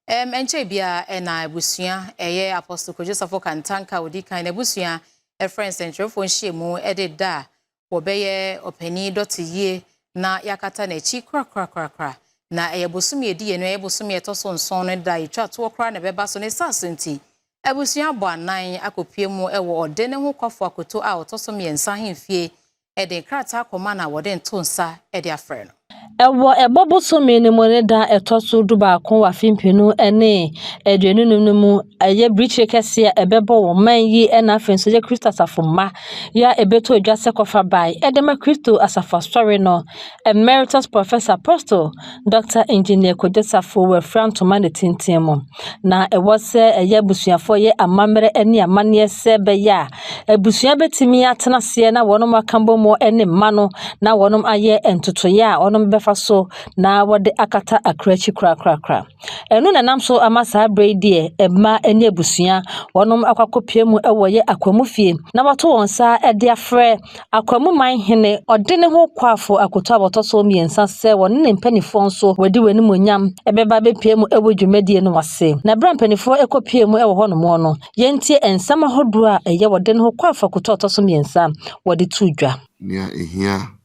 Ɛnkyɛ biara ɛna abusua ɛyɛ Apostle Kwadwo Safo Kantanka a odi kan n'abusua ɛfrɛ nsɛntwerɛfoɔ nhyiamu ɛde da a wɔbɛyɛ ɔpanin dɔte yie na yɛakata n'akyi korakorakorakora. Na ɛyɛ bosome edi yɛn no, ɛyɛ bosome ɛtɔ so 7 no da etwa toɔ koraa na ɛbɛba so ne saa so nti abusua abɔ anan akɔpie mu ɛwɔ ɔde ne ho kɔfo akoto a ɔtɔ so 3 ahemfie ɛde nkrataa kɔma na wɔde nto nsa ɛde afrɛ no. Ɛwɔ ɛbɔ bosome no mu ne da ɛtɔ so 11 wɔ afe 2025 no mu, ɛyɛ birikyire kɛseɛ a ɛbɛbɔ wɔn man yi, ɛna afei nso yɛ Kristo asafo mma yɛ a ɛbɛtɔ dwa sɛ kɔfa bae ɛde ma Kristo asafo asɔre no Emeritus Professor Apostle Dr. Engineer Kwadwo Safo wɔafira ntoma ne tenten mu. Na ɛwɔ sɛ ɛyɛ abusuafoɔ yɛ amammerɛ ne amanneɛ sɛ ɛbɛyɛ a abusua bɛtumi atena aseɛ na wɔn aka bɔ mu ne mma no na wɔn ayɛ ntotoeɛ a wɔn bɛfa so na wɔde akata akora akyi korakorakora. Ɛno na nam so ama saa berɛ yi deɛ mmaa ne abusua wɔn akɔ akɔpie mu wɔ yɛ akwamu fie na wɔato wɔn nsa de afrɛ akwamu man hene ɔde ne ho kɔafo akoto a wɔtɔ so 3 sɛ wɔne ne mpanimfoɔ nso wɔde wɔn animuonyam ɛbɛba abɛpie mu wɔ dwumadie no ase. Na berɛ a mpanimfoɔ kɔpie mu wɔ hɔnom no, yɛntie nsɛm ahodoɔ a ɛyɛ wɔde ne ho kɔafo akoto a ɔtɔ so 3 wɔde to dwa. Nea ehia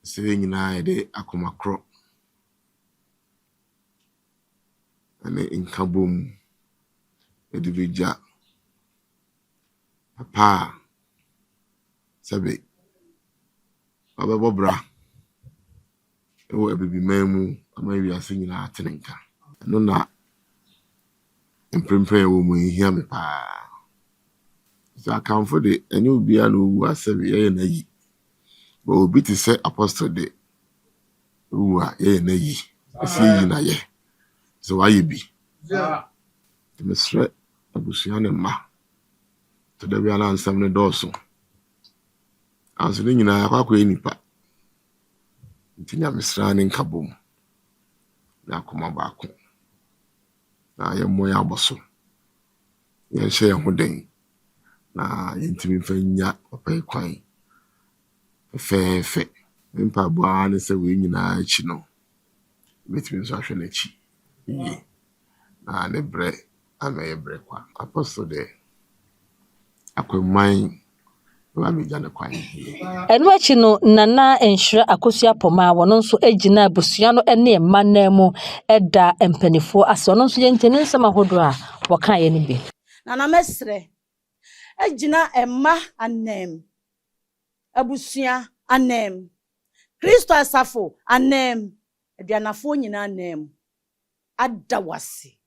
sɛ yɛn nyinaa yɛde akoma korɔ ne nkabom yɛde bɛgya papa a sɛbe wabɛbɔ bra wɔ abibiman mu ama wiase nyinaa ate ne nka. Ɛno na mprempren a ɛwɔ mu yi hia me paa. Sɛ akamfo de, ɛnyɛ obiara na owu a sɛbe yɛyɛ n'ayi. But obi te sɛ Apostle de, owu a yɛyɛ n'ayi. Ɛsɛ yɛyi n'ayɛ. Sɛ wayɛ bi. Nti mesrɛ abusua ne mma. To da biara na nsɛm no dɔɔso. Nanso ne nyinaa akɔ akɔyɛ nipa. Nti nyamesra ne nkabom ne akoma baako. Na yɛmmɔ yɛn abɔ so. Yɛnhyɛ yɛn ho den na yɛntumi mfa nya papa yi kwan fɛfɛɛfɛ. Me mpaebɔ ara ne sɛ wei nyinaa akyi no, mɛtumi nso ahwɛ n'akyi yie na ne brɛ amɛyɛ brɛ kwa. Apostle de, akwamuman bɛba abɛgya ne kwan yie. Ɛno akyi no, Nana Nhyira Akosua Pɔma wɔno nso gyina abusua no ne mma nan mu da mpanimfoɔ ase. Ɔno nso yɛntie ne nsɛm ahodoɔ a wɔkaeɛ no bi. Nana, mɛsrɛ agyina mma anam, abusua anam, Kristo asafo anam, aduanafoɔ nyinaa anam ada wase.